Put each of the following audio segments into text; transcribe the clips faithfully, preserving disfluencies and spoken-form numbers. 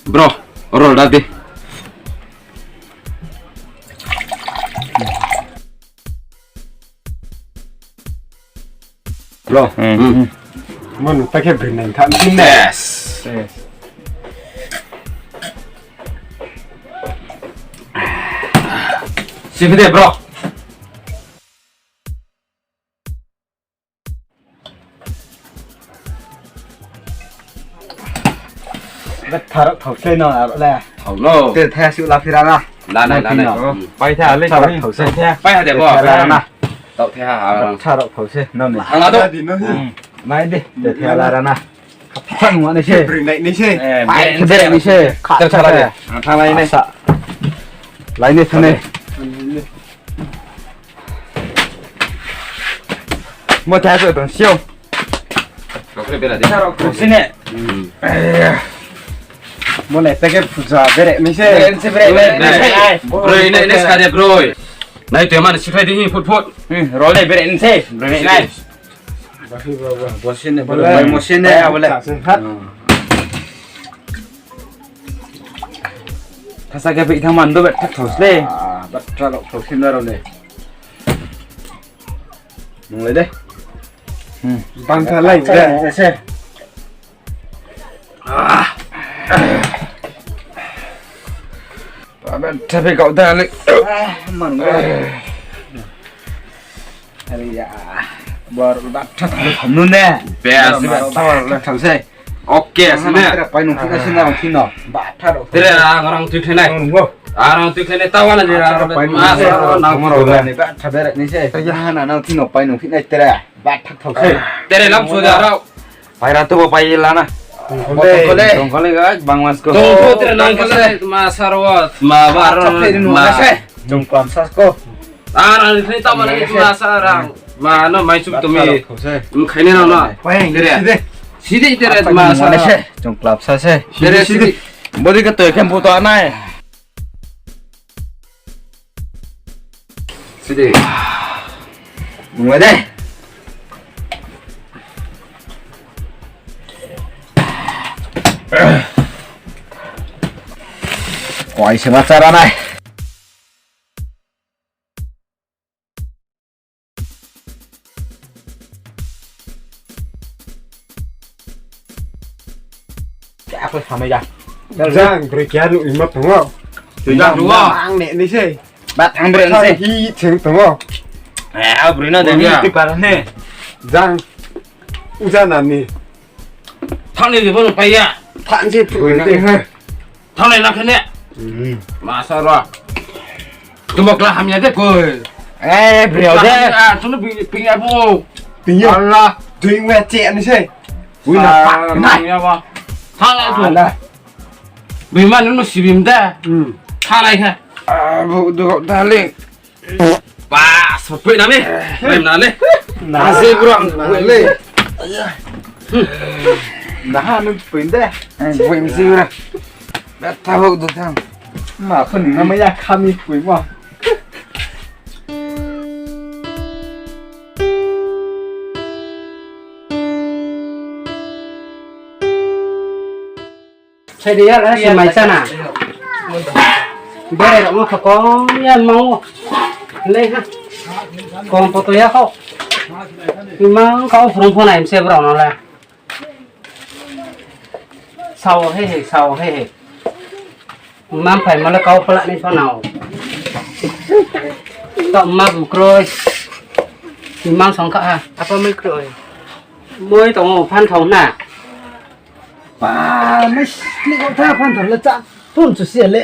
Bro, roll da di. Bro. Hmm. Mo nung ta khe bring nai tha ni ne. Yes. Yes. Siphi de, bro. Betha rao thao se no aro le. Thao no. Te the su la phira na. La na, la na. Pai tha le. Betha rao thao se. Pai ha de bo. Betha rao na. Tao the ha ha. Betha rao thao se no ni. Ang la do. Hmm. Nai de. Te the la ra na. Kha phang wa ni se. Bring nai ni se. Eh, pai bring ke bring ni se. Kha tha la de. Ang thang lai ni. Sa. Lai ni thang ni. Mo tha so tong siu. Kau kre bera de. Kau sini. Hmm. Mo le peke puja bere ni se. Bere ni se, bere ni se. Bere ni se. Broi nai, nai ska de broi. Nai tu man sikhlai di hi phut phut. Hmm, role bere ni se. Broi nai. Bo sini, bo le. Mo sini, abo le. Sa se, ha. Hmm. Khasa khe phi thang man do bet thak thos le. Ah, bet thak lok thos sim na ro le. Nung le de. Hmm. Bang tha lai de. Se. Ah. Ba bet thak phi kau da le. Ah, man go. Are ya. Bor bat thak thak nu ne. Best. Bor bat thak thak se. Oke, sini. Tere pai nung phina sini rong phina. Ba thak rok. Tere ang rong tui khenai. Ang rong tui khenai tawa na jira. Pai nung ma sa nang ma rok ni ba thak bere ni se. Ya na nang phina pai nung phina tere. Ba thak thak se. Tere lam so da rao. Pai ra tu bo pai la na. Tongkole. Tongkole ga bang mas ko. Tongkole tere nang kole ma sarwa ma bar ma. Jong klam sas ko. Ar ang ni khlai tama ni ma sa rang. Ma no mai chup to mi. Mkhaini rang no. Pai, sidi. Sidi tere ma sa. Jong klap sa se. Tere sidi. Bodi ka toi khem photo anai. Sidi. Mungwa de. Koi se ma chara nai. Kya ko samai ja. Jang, broi kya nu ima tongo. Jang, jang, jang. Ang ne ni se. Bat ang broi se. Hi cheng tongo. Eh, a broi na de ni ti para ne. Jang. Uja na ni. Thang ni bo pai ya. Thang je broi na. Thang ni na khane. Ma sa ro. Tumo kla hamya de koi. Eh, bro de. Ah, tunu pi-, pinya bo. Pinya. Allah. Tuing we che ani se. Ui na pa. Nai. Pinya bo. Thalai tu. Allah. Bima nu sibim de. Hmm. Thalai kha. Ah, bo do dale. Ba, so pui na me. Rem na le. Na se bro. Na le. Na ha nu pui de. Pui si bro. Ba ta bo do thang. Ma ko ni na ma ya kha mi pui mo. Sai de ya la se mai chana. Bere rok no kha kong ya mau. Le ha. Kong poto ya kho. Mang kau phrung pho nai se bro no le. Sao he he, sao he he. Mang phai ma le kau pala ni pho nao. Tok ma bu kroi. Mang song kha ha. Apa mai kroi? Moi tong o phan thong na. Pa, mai sli ko tha phan thong le cha. Pun chu sia le.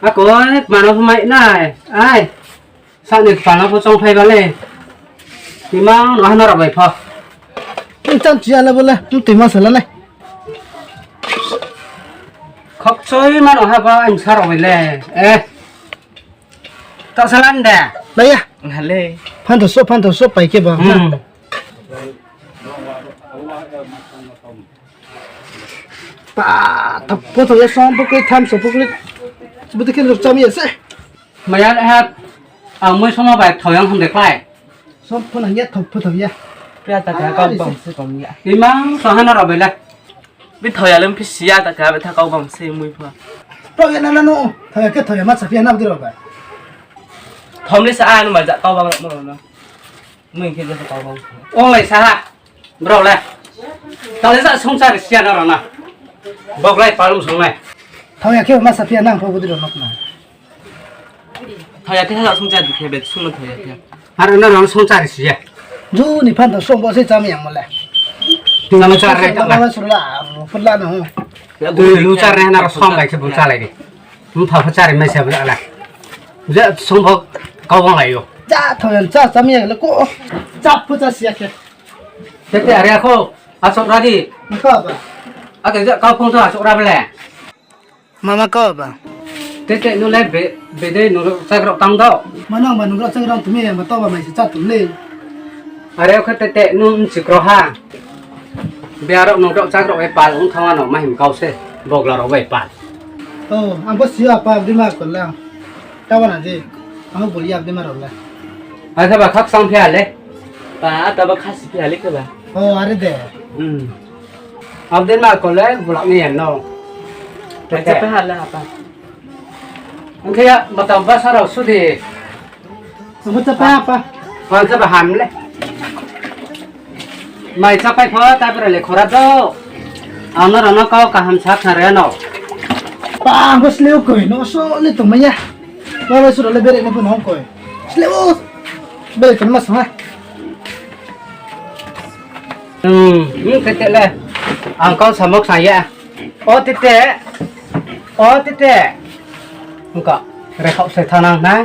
A koi, mano mai nai. Ai. Sa ni pano pho chong phai ba le. Imang no hano ra bai pho. Nchan chia le bo le, tu ti ma sa la le. Khok choi ma no ha ba ang sa ra bai le. Eh. Ta sa lan de. Ba ya. Nga le. Phan to so, phan to so pai ke ba. Hmm. Pa, ta pho to ya som pho ke tham so pho ke. Sebuti ke lur cham ya se. Maya le ha, ang moi soma bai thoyang hong de klai. Som pho nang ya, thok pho thok ya. Pia ta ka kau tong se tong ya. Imang so hana ra bai la. Bi thoya le phi siya ta kha, be tha kau bang se mui pha. Thoya na na no. Thoya khe thoya ma sa phi na bdi ro ba. Thom le sa a no ma ja kau bang mo no. Mui khe ja kau bang. Ong lai sa ha. Bro le. Ta le ja songchar siya na ro na. Bok lai palung song lai. Thoya khe ma sa phi na pho bdi ro nok na. Thoya khe ha songchar di khe be sung thoya khe. Ar na rang songchar si ya. Ju ni phan to song bo se cham yang mo le. Tui lu char rai ta la. Suru la, ru put la no. Tui lu char rai na song bai se bu cha lai di. Mu tha pha char mai se bu la. Ja song bo kau bang lai yo. Ja thoya cha cham yang le ko. Cha phu cha si ya khe. Tete are ko. Asok ra di. Ko ba. Ake ja kau phong to asok ra bele. Mama kau ba. Tete nu le be, bedei nungrok chakrok tang do. Mano ang ba nungrok chakrok tumi ang ba to ba mai se cha tum le. Are khe tete nu nchikro ha. Be aro nungrok chakrok bai pal ong thang ano ma him kau se. Bogla rok bai pal. O, ang bo si apa di ma ko la. Ta ba na di. Ang bo ya di ma ro la. Ai khe ba khak sang phi ha le. Ba ta ba khasi phi ha le khe ba. O, are de. Hmm. Abdin ma ko le bulak ni yan no. Tete. Tete pe ha le apa. Ang khe ya, matang ba sa rao sudi. Ang khe ba ham le. Mai chapai pho, ta bera le khora do. Ano rano kau kaham sa khna re no. Pa, ang bo sleo koi, no so le tongmai ya. Ba ba suro le bere ne pun hong koi. Sleo. Bere tongma sa ha. Hmm, hmm, tete le. Ang kau samok sa ya. O tete. O tete. Engka, rekhau se thanang na.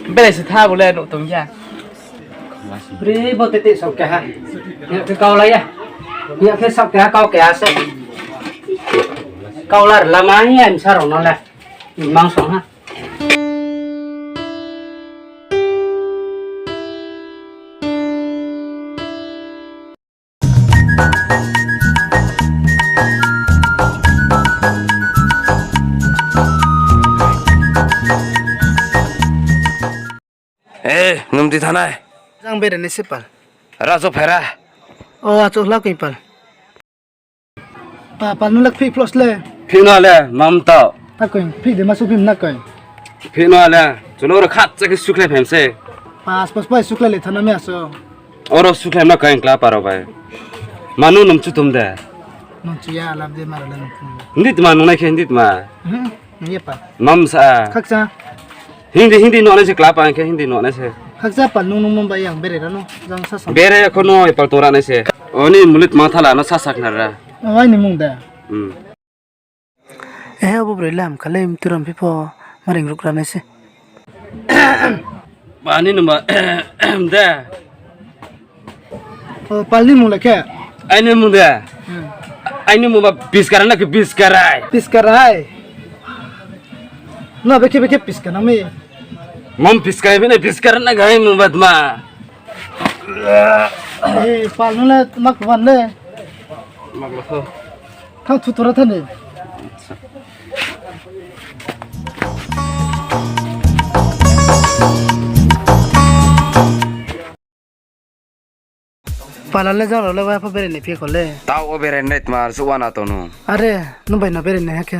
Bele se tha bole nuk tong ya. Bri bo tete sok keha. Ya khe kau la ya. Ya khe sok keha kau keha se. Kau la lama ni em sa rong no le. Mang song ha. Eh, nung di thanai? Jang bere ni se pal. Rajo phera. O, achu hla koi pal. Pa, pal nu lak phi plus le. Phi na le, mam tau. Ta koi, phi de ma su phi na koi. Phi na le, chuno ro khat cha khe sukhlai phem se. Pas, pas, pas, sukhlai le thana me aso. Oro sukhlai na koi kla paro bai. Manu num chu tum de. Nung chu ya lab de maro le nung tum. Hindi tma nung nai khe hindi tma. Hmm, nung ye pa. Mam sa. Khakcha. Hindi, hindi no nai se kla pa khe hindi no nai se. Khakcha pal nung nung mumbai yang bere ra no. Jang sa sa. Bere ko no pal tora nai se. Oni mulit ma thala no sa sak na ra. Awai ni mung da. Hmm. Eh, abo broi lam kha le, mturam phi pho, maring ruk ra nai se. Ba ni numa, de. O, pal ni mung le khe? Aini mung de. Hmm. Aini mung ba Piskarai na khe Piskarai. Piskarai. No, bekhe, bekhe Piska na mi. Mom Piskarai bini Piskarai na gai mung ba tma. Eh, pal no le mak ban le. Mak lo kho. Thang thu tora thani. Pala le jang rao le wa pho bere ni phi kho le. Tao o bere nai tma su wana tong nu. Are, nung bai no bere ni ha khe.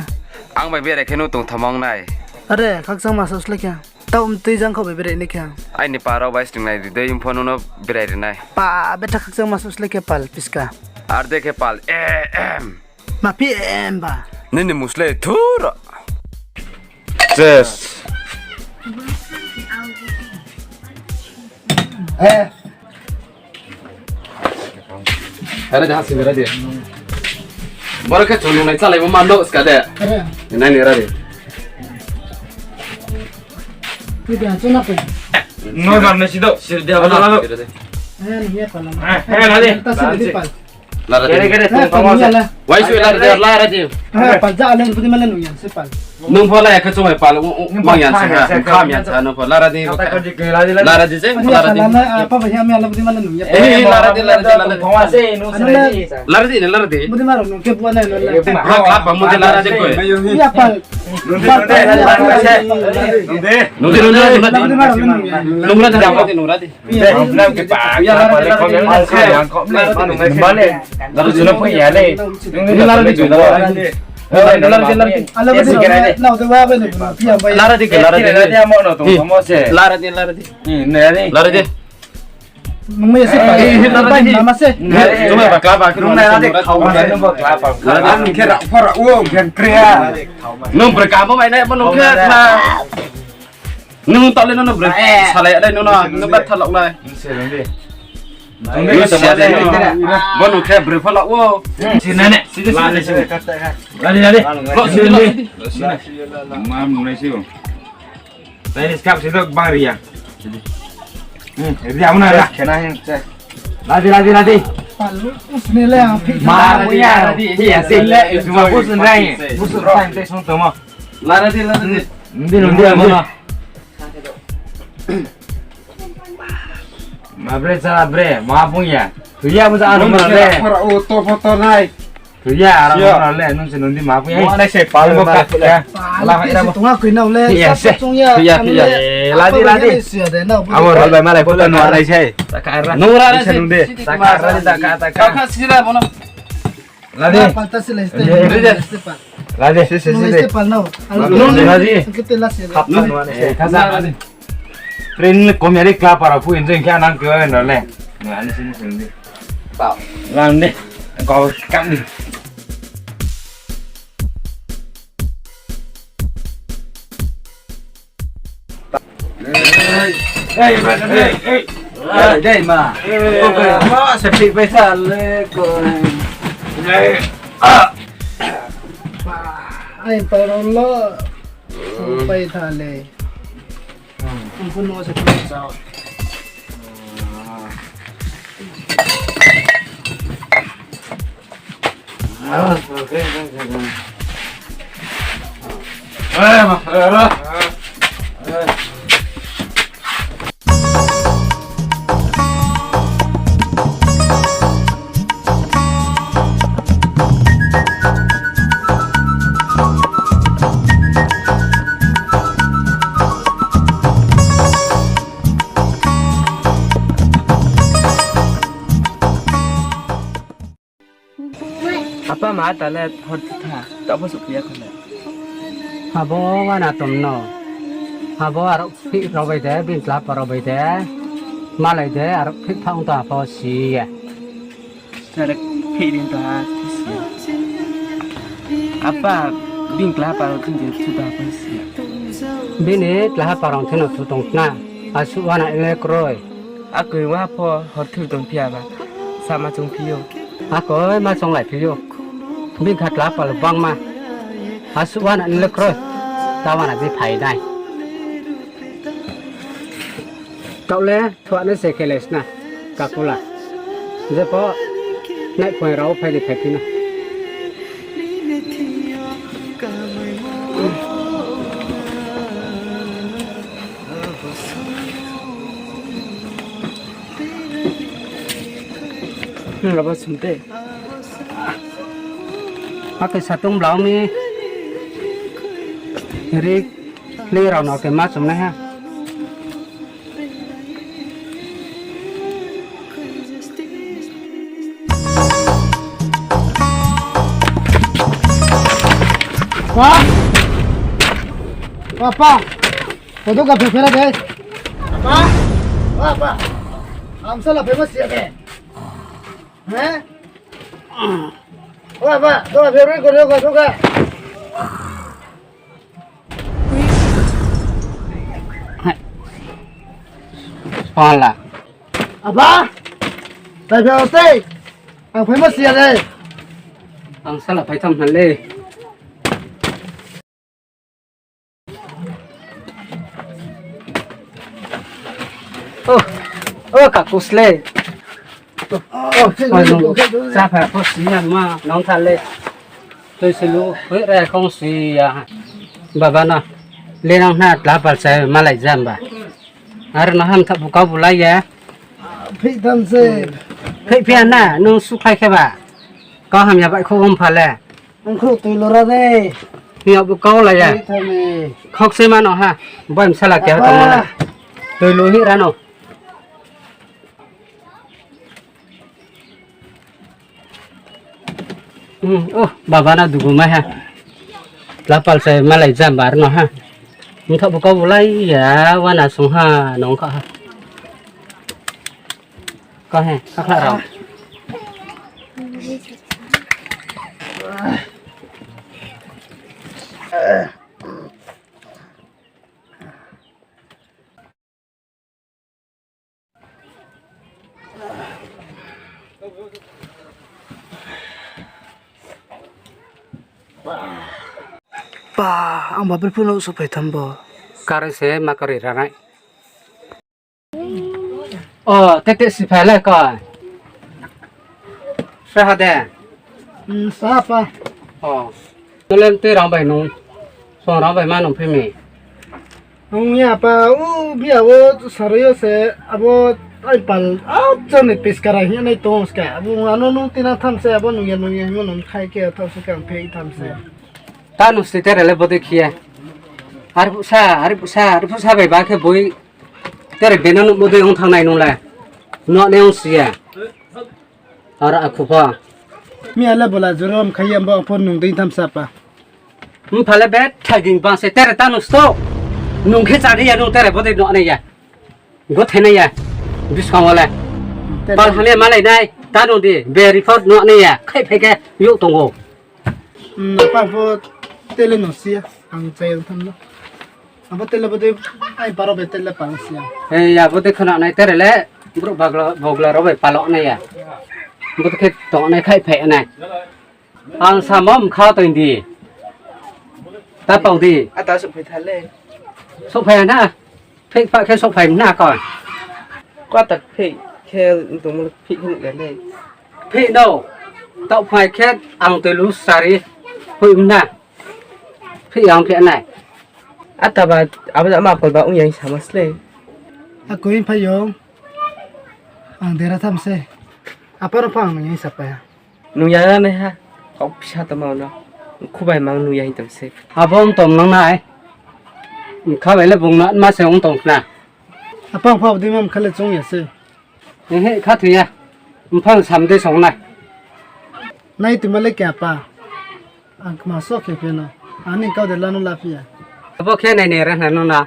Ang bai bere khe nu tong thamang nai. Are, khakchang ma sa sle khe. Tao mtui jang kho bai bere ni khe. Aini pa rao bai sting nai ri dei, phone no bere ri nai. Pa, betha khakchang ma sa sle khe pal Piska. Ar de khe pal, eh, em. Ma phi em ba. Nini musle thura. Yes. Eh. Hera de hasing hera de. Boro khe chunung nai chalai bo mando ska de. Eh. Nai ni hera de. Ni de chuna pe. No, no, no, sido. Sir de, no, no, no. Eh, ni ye pa na. Eh, eh, la de. Ta sir de pa. La de. Kere, kere, eh, pa, pa, pa. Wai sui lara di, lara di. Pal ja ale budi mala nung yang se pal. Nung pho la ya khe chumai pal, mang yang sa ha, kham yang sa, nung pho lara di. Lara di je, lara di. Apa bah ya, ala budi mala nung ya. Eh, lara di, lara di, lara di. Lara di, lara di. Budi mala nung ke buat na, lara di. Bak lap bang mudi lara di koi. Ya pal. Nung di, nung di, nung di. Nung lara di, nung lara di. Nung lara di, lara di. Lara di, lara di. Lara di, lara di. Lara di, lara di. Nung mai se, lara di. Nung mai bakla bakla. Nung lara di. Nung khe rak pora, o, gan kria. Nung berkamo mai nai, nung khe kha. Nung tau le nung bre. Salai le nung, nung ber thalok lai. Nung se nung di. Nung se nung di. Bo nung khe bre phalok o. Sini ne. Lari, lari. Lo sini, lo sini. Ma nung nai si o. Tadi skap si dok bang ria. Hmm, ria mana ria. Kena hin se. Lari, lari, lari. Palu, usni le ang. Ma punya. Iya sih. Cuma busun rai. Busun rai, nanti sung temu. Lara di, lara di. Nung di, nung di, nung di. Ma bre, sa bre, ma pung ya. Tuya mo sa anu ma bre. Para o to foto nai. Tuya, ara mo le, nung se nung di ma pung ya. Mo nai se pal mo ka ya. Lah, ira mo. Tunga kui nau le. Iya se. Tuya, tuya. Ladi, ladi. Amo rol bai malai foto no nai se. Nung ra se nung di. Taka ra, taka, taka. Kau kha sila bono. Ladi. Pal ta sila step. Ladi. Step pal. Ladi. Si, si, si, si. Step pal nau. Ladi. Kita lah sila. Hap nau ane. Eh, kasa. Train kom yari kla para phu enjoy kya nang ke no le. Ni ane sini sini. Tau. Ladi. Kau kam di. Ei, ei, ei, ei. Ei, dei ma. Ei, okay. Ma, se phi bai sa le ko. Ei. Ai, pa ro lo. Pai tha le. Ang pun no se phi sa. Apa ma ta le hor tha, ta bo sokya kho le. Abo wana tom no. Abo aro phih rao bai de, bini tla pa rao bai de. Malai de, aro phih phang ta apa si ya. Sare phih rin ta si. Apa bini tla pa rao tin de thu ta apa si ya. Bini tla pa rao tin no thu tong na. Asu wana le kroi. Akoi wa pho hor thir tong phi ya ba, sa ma chung phi yo. Akoi ma chung lai phi yo. Bini kha tla pal bangma. Asu wana ni le kroi. Ta wana di phai nai. Tau le, thua ne se khele sna. Kakula. Je pho, nai phoi rao phai di phai phi na. Hmm, abo sung te. Ake satung blau mi. Ri, ri rao no ke ma chum nai ha. Pa! Papa! Kodo ka phepera de. Papa! Papa! Amsa la phepera sia de. He? Papa! Doka phepera kodo ka doka. Pala. Apa? Phai phai tei. Ang phai ma sia le. Ang sala phai tham hna le. Oh, oh, kakus le. Chá pha pho si ya ma nong tha le. Tui si lu, hui re khong si ya. Baba no. Le nang na tla pal sai malai jam ba. Ar no ham tha bu kau bu lai ya. Phih tham se. Phih phih na, nung su khai khe ba. Kau ham ya bai khou om pha le. Ang khou tui lo ra de. Ni abu kau la ya. Khok se ma no ha. Bai msala kya tong na. Tui lo hi ra no. Hmm, oh, baba na dugu mai ha. Lapal sai malai jam bar no ha. Mtha bu kau bu lai ya, wana sung ha, nong kha ha. Ka he, ka khla rao. Pa, ang ba briphu no souhphai tham bo. Kare se ma kari ranai. O, tete siphai le ko. Saha de? Hmm, saha pa. O. Tolem te rang bai nung. Song rang bai ma nung phi mi. Nung ya pa, u bia wo saroi yo se, abo ai pal, a, chon ni piskara hi nai tong ska. Abo ano nung tina tham se, abo nung ya nung ya himo nung khai ke thao se kang phei tham se. Ta nung si tere le bode khie. Ar sa, ar sa, ar sa bai ba khe boi. Tere beno nuh bodei ong thanng nai nung le. Nuh nai ong si ya. Aro akhu pho. Mi ale bola joro mkhai ya bo phone nung dei tham sa pa. Mpha le be thaiging bang se tere ta nung sto. Nung khe chari ya nung tere bodei nuh nai ya. Go thai nai ya. Biskang wo le. Pal hamya malai nai. Ta nung di be report nuh nai ya. Khai phai khe youh tong ou. Hmm, apa pho tele no si ya, ang chai ang tham no. Apa tele bodei, ai paro be tele pang si ya. He ya, bodei khna nai tere le, brouh bagla, bogla rao bai palo nai ya. Bodei khe tong nai khai phai nai. Ang samo mkha toing di. Ta pau di. Ata souhphai tha le. Souhphai na. Phik pha khe souhphai na ko. Ko ta phik khe tong mo phik khe nuh ya le. Phik no. Taoh phai khe ang tui lu sari. Hui mna. Phik yang phik nai. Ata ba abo ma kol ba ong yang sama sle. Ako in phai yong. Ang dera tham se. Apa no pha ang yang sapa ya. Nung ya nai ha. Kau pisa tama no. Khubai mang nung ya hin tam se. Abo ong tom nang nai. Kha bai le bung na ma se ong tom khna. Apa ang pha bdi mam khale chung ya se. He he kha thu ya. Mphang sam de song nai. Nai tu ma le kya pa. Ang kma so khe phe no. Ani kau de la no la phi ya. Abo khe nai ne ra na no na.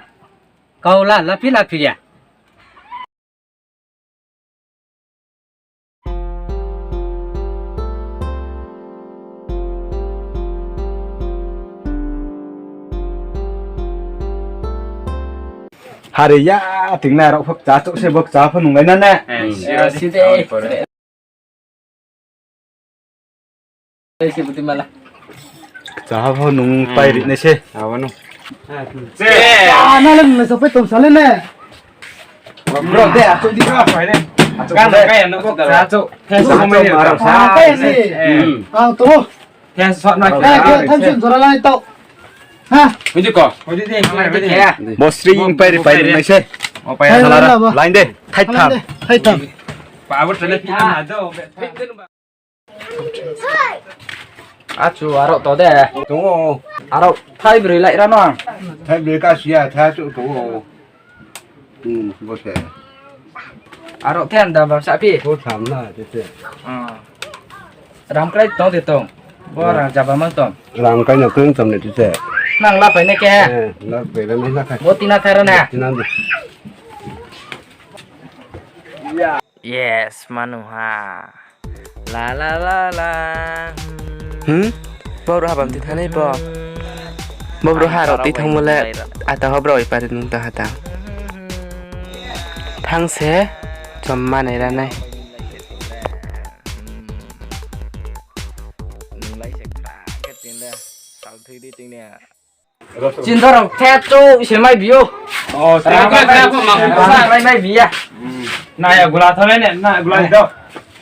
Kau la la phi la phi ya. Hari ya, ting na rao phak cha chouh se bak cha pho nung lai na ne. Eh, si, si de. Kchaha pho nung pai ri nai se. Abo no. Ah, na le nung nai sapai tong sa le ne. Bro, de, achouh di bro. Gan de. Kai ano ko kchaha chouh. Kchaha chouh, maro sa. Ah, kai si. Hmm. Ang to. Khe sot na khe. Tham sin jora lai tau. Ha? Hoi di ko. Hoi di de. Bo sri ing pai ri pai ri nai se. O pai. Line de. Thai tham. Thai tham. Pa abo tele phi tham na do. Achu, aro to de. Tong o. Aro thai broi lai ra no. Thai broi ka sia, thai chu tong o. Hmm, bo se. Aro then da bam sa phi. Bo tham na, te te. Ah. Ram krai tong de tong. Bo rang jaba mang tong. Ram krai no kring tong ne te te. Nang la pai ne ke. Eh, la pai la ne la kai. Bo tina thara na. Tina de. Ya. Yes, manu ha. La la la la. Hmm? Bo brouh ha bam ti thanai bo. Bo brouh ha rao ti thangmo le. Ata ho brouh ipar nung ta ha ta. Thang se chom manai ra nai. Chinta rao the chou se mai bi ou. Oh, rang mai bi ya. Na ya gula tho le ne, na gula do.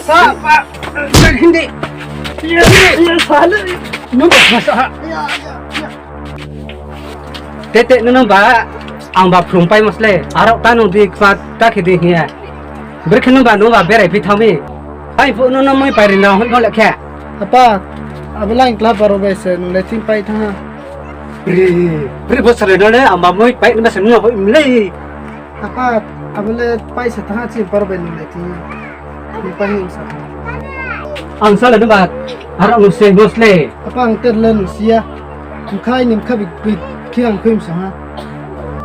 Sa, pa, hindi. Iya, iya, sa le. Nung ba sa. Tete nung ba, ang ba phrung pai mas le. Aro ta nung di kma ta khe di hing ye. Brekhe nung ba, nung ba berai phi thang mi. Ai phu nung no moi pai ri na hoi no le khe. Apa, abo lang kla paro bai se nung le thing pai thang ha. Bri, bri bo sare no le, ang ba moi pai ni ba se nung hoi mlei. Apa, abo le paisa thanng ha chini paro bai nung lai thing ya. Ni pai hing sa. Ang sa le nung ba, aro nung se nung sle. Apa ang ter le nung si ya. Mkha ni mkha bi, bi, khe ang khui msa ha.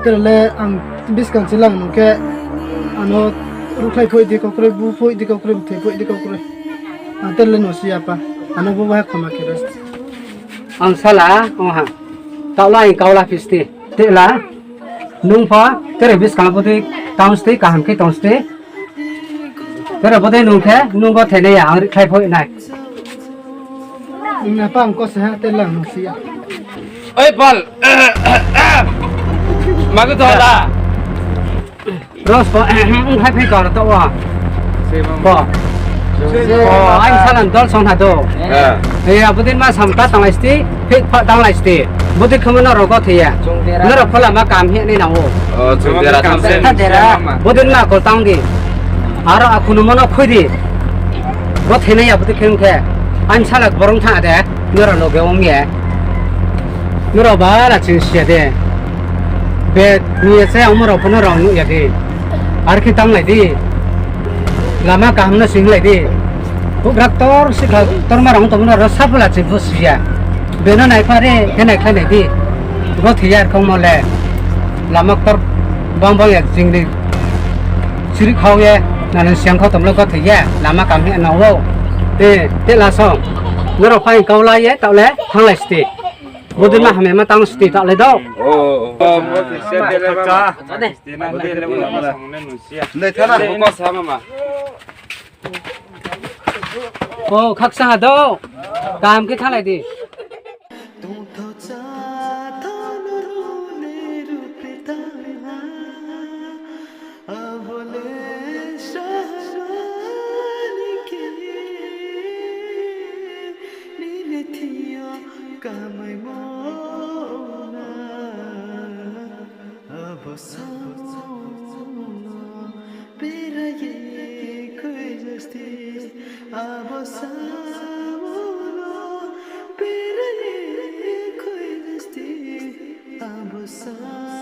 Ter le ang biskang se lang nung khe. Ano rukhlai phoi di kau kroi, bu phoi di kau kroi, mthoi phoi di kau kroi. Ang ter le nung si ya apa. Ano bo bahai khoma khe rest. Ang sala, ong ha. Taoh la, ang kau la phisti. Te la. Nung pho, tere buskang bodei tang sti, kaham khe tong sti. Tere bodei nung khe, nung bo thene ya, ang rikhlai phoi nai. Nung na pang ko se ha, te lang nung si ya. Oi, Pal. Magu to la. Ros ko, ong khai phai kau na to wa. Ko. Ko, ai salan dol song ha do. Eh. Eh, abo din ma sam ta tanglai sti, phik pha tanglai sti. Bodei khemo no rogo thei ya. Noro phola ma kam he ni nang o. Oh, chung dera tham se. Bodei ma ko tang di. Aro akunu mono khui di. Bo thene ya bodei khe ong khe. Ai sala borong tha de. Noro loge ong ye. Noro ba la ching sia de. Be ni se amo rao pho no rao nuh ya di. Ar khe tanglai di. Lama kaham no singlai di. Houhgra ktor sikha ktor ma rao tongmo no rao saphola ching pho si ya. Beno naipha re, khe naikhlai nai di. Gothoi ya rkhongmo le. Lama ktor bang bang ya ching di. Siri khau ye, nano siang khau tomlo gothoi ye, lama kam he nang ou. Te, te la song. Noro phai kau la ye, taoh le, thanglai sti. Bodei ma hamya ma tang sti taoh le dou. Oh, oh, oh. Dei thana. Oh, khaksa ha dou. Kaham khe thanglai di. Tongthao cháthao no rune rupe tang ha, abo le sahani khe, nini thing yo kamaimo na. Abo samo no berai ye khuijasti, abo samo no berai ye khuijasti, abo samo